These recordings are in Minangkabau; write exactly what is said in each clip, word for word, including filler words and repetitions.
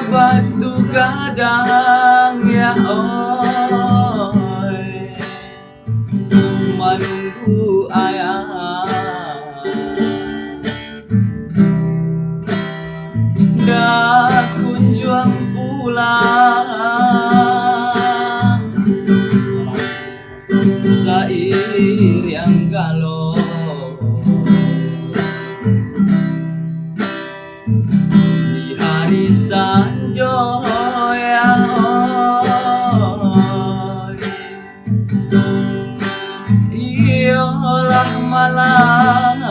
Batu gadang ya oi, manunggu ayah. Ndak kunjuang pulang sairiang galo. Di hari sanjo ya oi, iyolah malam,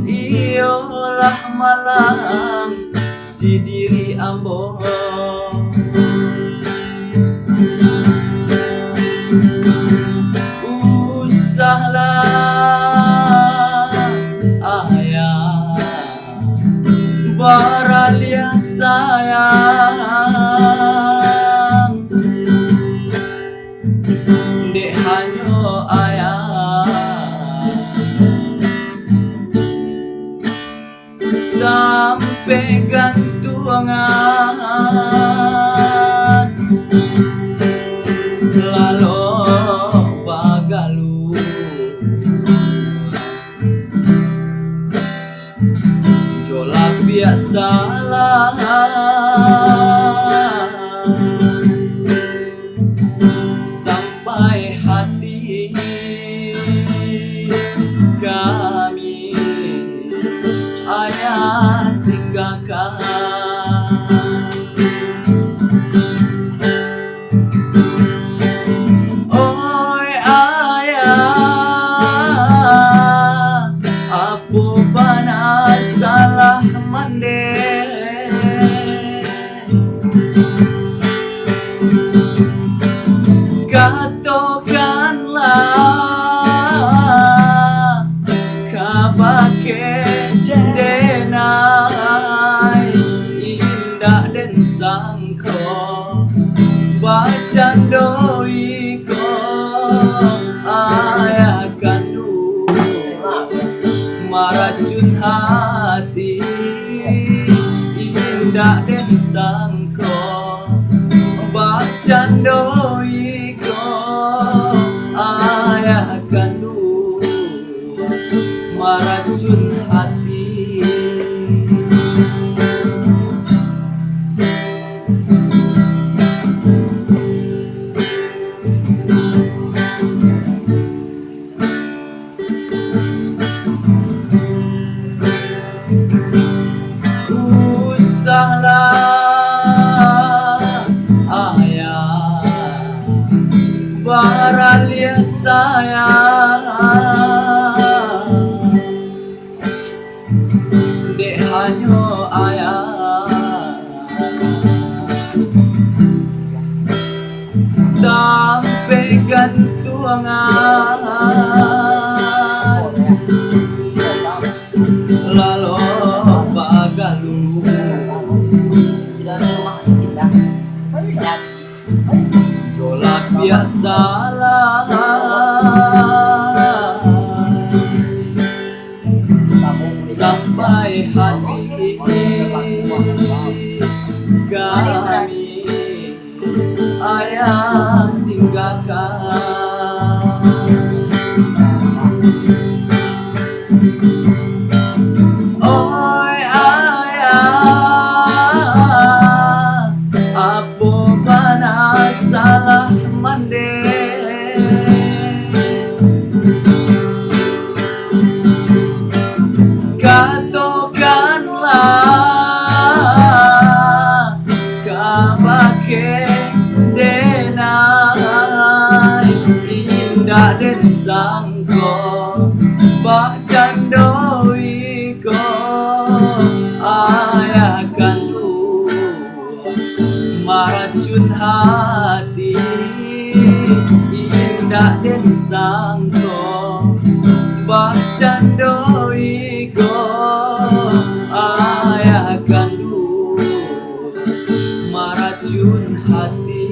iyolah malam, sidiri ambo. Usahlah ayah baraliah sayang, dek hanyo ayah tampek gantuangan, lalok bagaluh jo lapiak salah. Sampai hati kami ayah tinggakan. Oi ayah, apo bana salah mandeh? Katokanlah kabake denai, indak den sangko bacando iko, ayah kanduang maracun hati, indak den sangko bacando iko, ayah kanduang maracun hati. Usahlah ayah baraliah sayang, dek hanyo ayah tampek gantuangan, lalok bagaluh jo lapiak salah. Sampai hati kami ayah tinggakan. Oi ayah, apo bana salah mandeh? Katokanlah kabake denai, indak den sangko bacando iko, ayah kanduang maracun hati, indak den sangko bacando iko, ayah kanduang maracun hati.